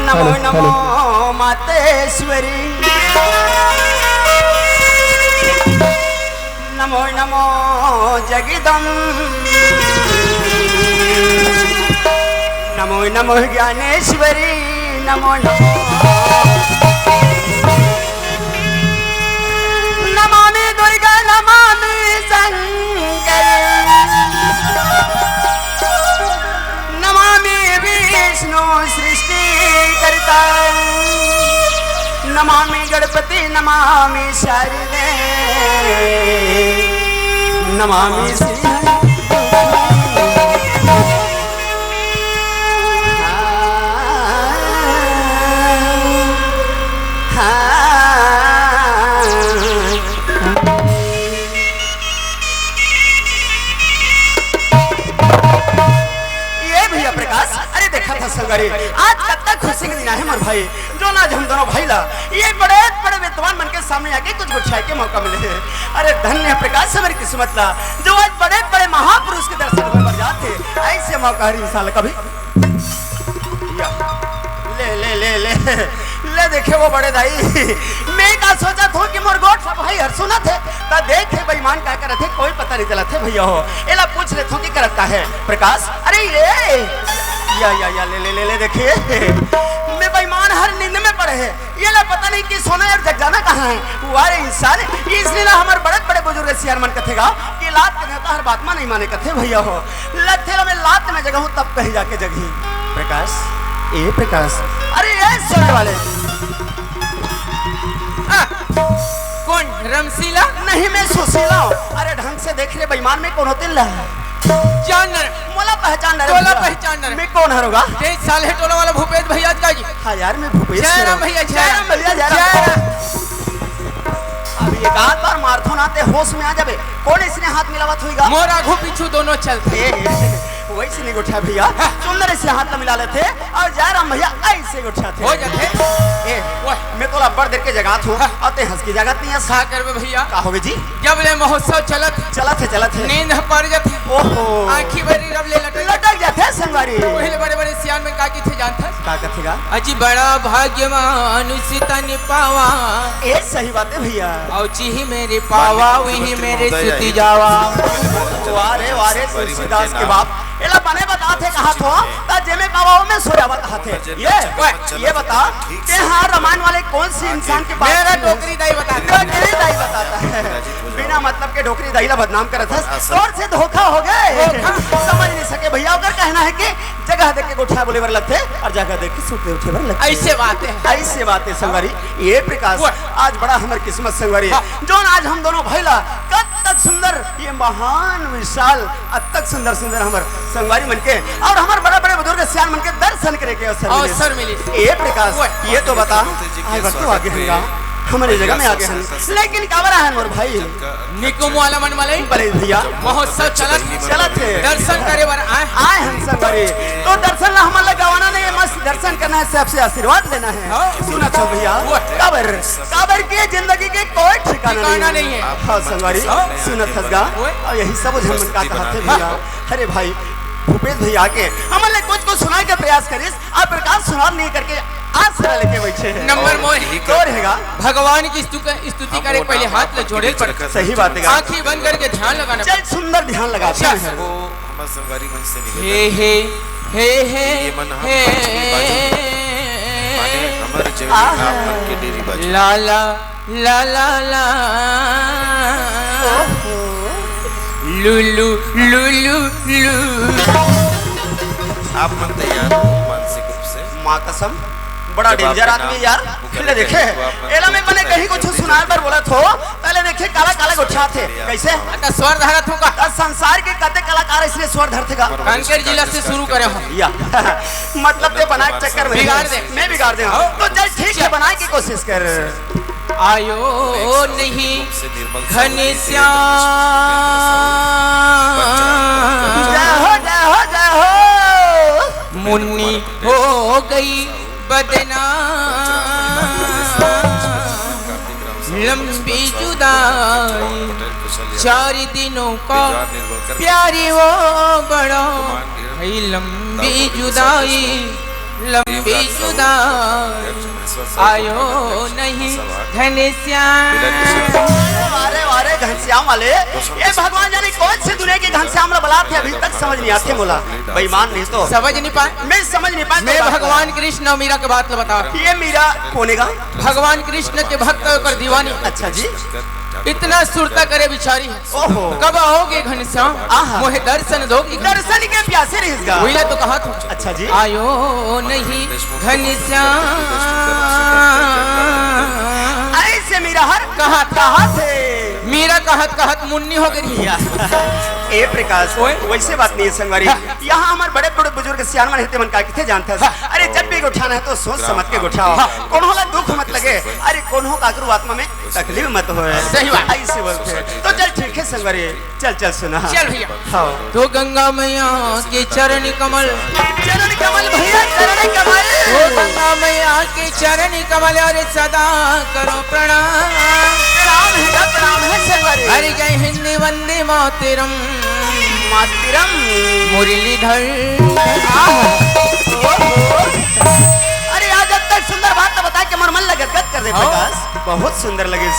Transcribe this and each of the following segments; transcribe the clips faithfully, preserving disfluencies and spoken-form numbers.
नमो नमो मातेश्वरी, नमो नमो जगदम्ब, नमो नमो ज्ञानेश्वरी, नमो नमो। नमामि दुर्गा नमामि शंकर, नमामि विष्णु सृष्टिकर्ता, नमामि गणपति नमामि शारदे, नमामि श्री। ये भैया प्रकाश, अरे देखा था संगवारी, आज कतका खुशी के दिन आहे मोर भाई, जो आज हम दोनों भाई ला ये बड़े बड़े विद्वान मन के सामने आके कुछ गोठियाए के मौका मिले हे। अरे धन्य हे प्रकाश हमर किस्मत ला, जो आज बड़े बड़े महापुरुष के दर्शन होए बर जात हे। ऐसे मौका हर इंसान ला कभी या, ले, ले, ले, ले, ले देखे वो बड़े दाई, मैं का सोचत हों कि मोर गोठ सब भाई हर सुनत हे, त देखे बेईमान का करत हे, कोई पता नहीं चलत हे भैया हो। एला पूछ लेथों कि करत का हे प्रकाश। अरे ये, या, या, या, ले, ले, ले, ले देखे, मैं बेईमान हर नींद में पड़े हे। ये ला पता नहीं कि सोना और जग जाना कहाँ है। वारे इंसान, इसलिए ना हमर बड़े बड़े बुजुर्ग सियान मन कथे गा कि लात के देवता हर बात मा नहीं माने कथे भैया हो। लथे ला मैं लात में जगहूँ तब कहीं जाके जगही। प्रकाश, ए प्रकाश, अरे ये सोने वाले। आ, कौन रमशीला? नहीं, मैं सुशीला हूँ। अरे ढंग से देख रे बेईमान, मैं कौन होते ला? जानर। मोला पहचान ना रे तोला भैया। पहचान ना रे। मैं कौन हरोगा? ये साले टोला वाला भूपेश भैया का जी। हाँ यार, मैं भूपेश जय राम हूँ। भैया, जय जय राम। राम भैया, जय राम। जय राम। अब एक आध बार मारथो ना ते होश में आ जाबे। कौन इसने हाथ मिलावत होईगा? मोर आघू पीछू दोनों चलथे। ए, वैसे नहीं गोठिया भैया। हाँ। सुंदर से हाथ ला मिला लेथे और जय राम भैया ऐसे गोठियाथे। हो जाथे। ए, ओए। मैं तोला अब्बड़ देर के जगात हूँ हाँ। और ते हंस के जगात नहीं हस। का करबे भैया? का होगे जी? जब ले महोत्सव चलत, चलत हे, चलत हे। नींद ह पर जाथे। ओहो। आँखी भरी रब ले लटक लटक जाथे संगवारी। पहले बड़े बड़े सियान में का किथे जानथस? का कथे गा? अजी बड़ा भाग्यवान उसी तन पावा। ए सही बात हे भैया। और जिही मेरे पावा, वही मेरे सुती जावा। वाह रे, वाह रे, तुलसीदास के बाप। एला बने बतात हे कहा थो, त जेमे पावा ओमे सो जावा कहा थे। ये, ओए, ये बता, ते हाँ रामायण वाले कौन सी इंसान के बात मेरा सुने? डोकरी दाई बताता है। डोकरी दाई बताता है। बिना मतलब के डोकरी दाई ला बदनाम करत हस। तोर से धोखा हो गए। धोखा। समझ नहीं सके भैया, ओकर कहना है कि जगह देख के गोठिया बोले बर लगथे और जगह देख के सूत उठे बर लगथे। ऐसे बात है। ऐसे बात है संगवारी। ये प्रकाश, वाह। आज बड़ा हमर किस्मत संगवारी, हाँ। जोन आज हम दोनों भाई ला कत तक सुंदर, ये महान विशाल, अत तक सुंदर सुंदर हमर संगवारी मन के और हमर बड़ा बड़े बुजुर्ग सियान मन के दर्शन करे के अवसर मिले। अवसर मिले। ए प्रकाश, वाह। ये तो बता, आज भर तो आगे हन गा, हमरे जगह में आगे हन, लेकिन काबर आहन मोर भाई? निकुम वाला मन वाले। बड़े भैया, महोत्सव चलत, चलत हे। दर्शन करे बर आए। आए हन संगवारी, तो दर्शन ला हमन ला गवाना नहीं है, मस्त दर्शन करना है, सबसे आशीर्वाद लेना है। हाँ। सुनत हो भैया, वाह। काबर, काबर के जिंदगी के कोई ठिकाना ठिकाना नहीं है। नहीं है। हाँ संगवारी, हाँ। सुनत हस गा, ओए। और यही सब झन मन का कहत हे भैया। हाँ। अरे भाई, भूपेश भैया के हमन ले कुछ कुछ सुनाए के प्रयास करिस, अब प्रकाश सुनार नहीं करके आसरा लेके बैठे हैं। नंबर मोए। तो रहेगा। भगवान की स्तु-, स्तुति करे पहले हाथ ले जोड़े पर। सही बात है। आंखें बंद करके ध्यान लगाना। चल सुंदर ध्यान लगा। अच्छा। वो हमर संगवारी मन से निवेदन हे, हे, हे, हे, ये मन हम हे। माने हमर जमीन आह। आप मन के डेरी बाजू। लाला। ला ला ला। ओहो। लुलु, लुलु, लु। आप मन तैयार हो मानसिक रूप से? माँ कसम, बड़ा डेंजर आदमी यार। ले देखे, एला मैं बने कहीं कुछ सुनार बर बोला थो, पहले देखे काला काला गोठियाथे। कैसे? का स्वर धरत हो का? का संसार के कते कलाकार इसने स्वर धरथे का? कांकेर जिला से शुरू करे हो। या। मतलब ते बना के चक्कर में बिगाड़ दे। मैं बिगाड़ दे। हाँ। तो चल ठीक है, बनाए की कोशिश कर। आयो नहीं घनश्याम। जय हो, जय हो, जय हो। मुन्नी हो गई बदनाम। लंबी जुदाई। चार दिनों का प्यारी वो बड़ा है, लंबी जुदाई, लंबी जुदाई, आयो नहीं घनश्याम। अरे, अरे, घनश्याम वाले, ये भगवान जाने कौन से दुनिया के घनश्याम ला बलात हे, अभी तक समझ नहीं आते मोला। बेईमान नहीं तो। समझ नहीं पाए। मैं समझ नहीं पाए तो मैं बात भगवान कृष्ण अउ मीरा के बात ला बता। ये मीरा कोने का? भगवान कृष्ण के भक्त अउ ओकर दीवानी। अच्छा जी। इतना सुरता करे बिचारी। ओहो। कब आओगे घनश्याम? आहा। मोहे दर्शन दोगे? दर्शन के प्यासे रहिस गा। वही तो कहा था। अच्छा जी। आयो नहीं घनश्याम। ऐसे मीरा हर कहा था। कहा थे। मीरा कहत कहत मुन्नी हो गई। या। ए प्रकाश, ओए। वैसे बात नहीं है संगवारी। हाँ। यहाँ हमारे बड़े बड़े बुजुर्ग सियान मन हे, ते मन का किथे जानत हस? हाँ। अरे, जब भी गोठाना है तो सोच समझ के गोठाओ। हाँ। कोनो ला दुख मत लगे, अरे कोनो काकरू आत्मा में तकलीफ मत होए। सही बात। ऐसे बोलथे। तो चल ठीक है संगवारी, चल चल सुना। चल भैया। हाँ। तो गंगा मैया के चरण कमल। चरण कमल भैया, चरण कमल। तो गंगा मैया के चरण कमल अरे सदा करो प्रणाम। प्रणाम है, प्रणाम है संगवारी। हरि जय हिंद वंदे मातरम। मातरम। मुरलीधर। आह, ओहो। अरे आज जब तक सुंदर बात तो बता के मोर मन ला गदगद कर दे हाँ। प्रकाश। बहुत सुंदर लगिस।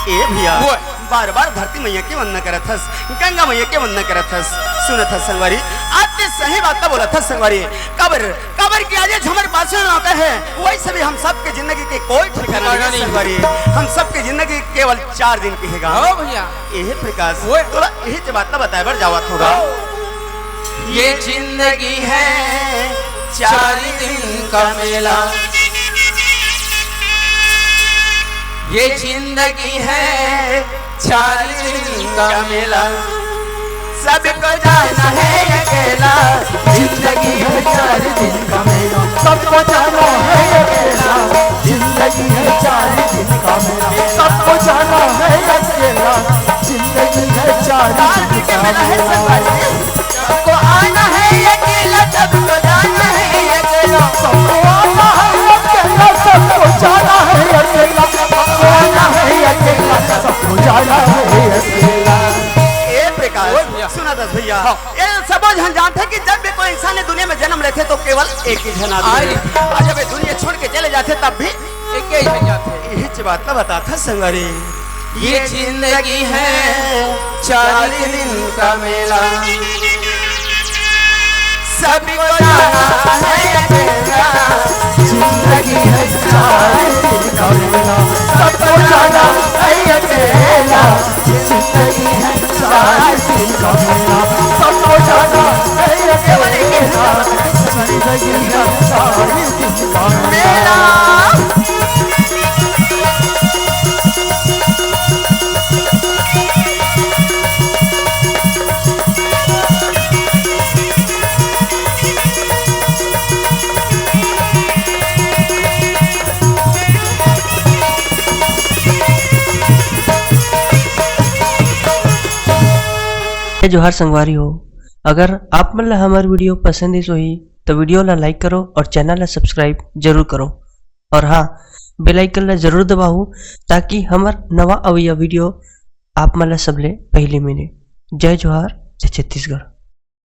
ए भैया, वो। बार बार धरती मैया के वंदना करत हस, गंगा मैया के वंदना करत हस। सुनत हस संगवारी, आज ते सही बात तो बोलत हस संगवारी। काबर, काबर कि आज हमर पास नौकर है, वैसे भी हम सबके जिंदगी के कोई ठिकाना ठिकाना नहीं नहीं। संगवारी। हम सबके जिंदगी केवल चार दिन की है गा। हाँ भैया। एहे प्रकाश, ओए। तोला एहे बात ला बताए बर जावत होगा। हाँ। ये जिंदगी है चार दिन का मेला, ये जिंदगी है चार दिन का मेला, सबको जाना है अकेला। जिंदगी है चार दिन का मेला, सबको जाना है अकेला। जिंदगी है चार दिन का मेला, सबको जाना है अकेला। जिंदगी है चार दिन का मेला। सबको आना है अकेला, सबको जाना है अकेला। सबको आना है अकेला, सबको जाना है अकेला। सबको आना है अकेला, सबको जाना है अकेला। ए प्रकाश, ओए भैया। सुना दस भैया, हाँ। ये सबो झन जानथे कि जब भी कोई इंसान ने दुनिया में जन्म लेथे तो केवल एक ही झन आदमी आए। अउ जब ये दुनिया छोड़ के चले जाथे तब भी एक ही झन जाथे। यही बात तो बताथा संगवारी। ये जिंदगी है चार दिन का मेला, सबको जाना है अकेला। जिंदगी है चार दिन का मेला, सबको जाना है अकेला। जिंदगी है चार दिन का मेला, सबको जाना है अकेला। जिंदगी है चार दिन का मेला। जय जोहार संगवारी हो, अगर आप मन ला हमर video पसंद आइस होही, तो video ला like करो और channel ला subscribe जरूर करो। और हाँ, bell icon ला जरूर दबाओ, ताकि हमर नवा अवइया video आप मन ला सबले पहली मिले। जय जोहार, जय छत्तीसगढ़।